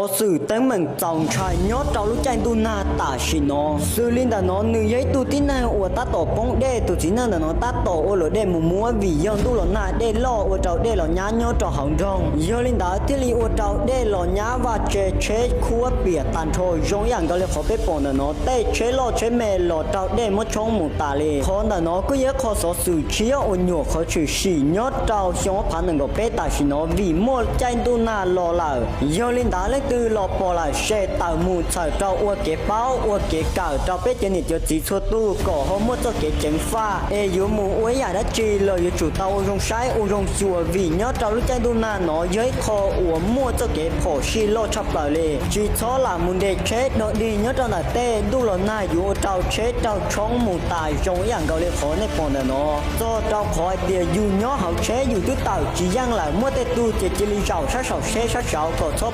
Xov xwm teeb meem txaus ntshai nyob rau lub caij ntuj nag tam sim no. Xws li ntawm no nws yog ib tug tib neeg uas tab tom poob dej, tus txiv neej ntawm no tab tom ua luam dej mus muab vim yog ntuj los nag dej loj ua rau dej los nyab nyob rau hauv nroog. Yog li ntawd thiaj li ua rau dej los nyab vaj tse tsheb khuab piam tag nrho zoo ib yam nkaus li qhov peb pom ntawm no, tej tsheb loj tsheb me los raug dej muab tshoob mus tas li. Qhov ntawm no kuj yog ib qho xov xwm tshiab uas nyuam qhuav tshwm sim nyob rau xyoo ob phav nees nkaum peb tam sim no vim muaj caij ntuj nag los lawm. Yog li ntawd leej twg los pom lawm ces tawm mus txhawm rau ua kev paub ua kev kawm rau peb cov niam cov txiv txhua tus kom ho muaj txoj kev ceev faj es yuav mus ua ib yam dab tsi los yuav tsum tau ua zoo saib ua zoo xyuas vim nyob rau lub caij ntuj nag no yog ib qho uas muaj txoj kev phom sij loj tshaj plaws li. Tsis txhob lam mus nres tsheb dog dig nyob rau ntawm tej ntuj los nag yuav ua rau tsheb raug tshoob mus tas zoo ib yam nkaus li qhov nej pom ntawm no. Txog rau qhov hais tias yus nyob hauv tsheb yus twb tawm tsis yeej lawm, muaj tej tug ces cia li zaum sab saum tsheb sab saud kom txhob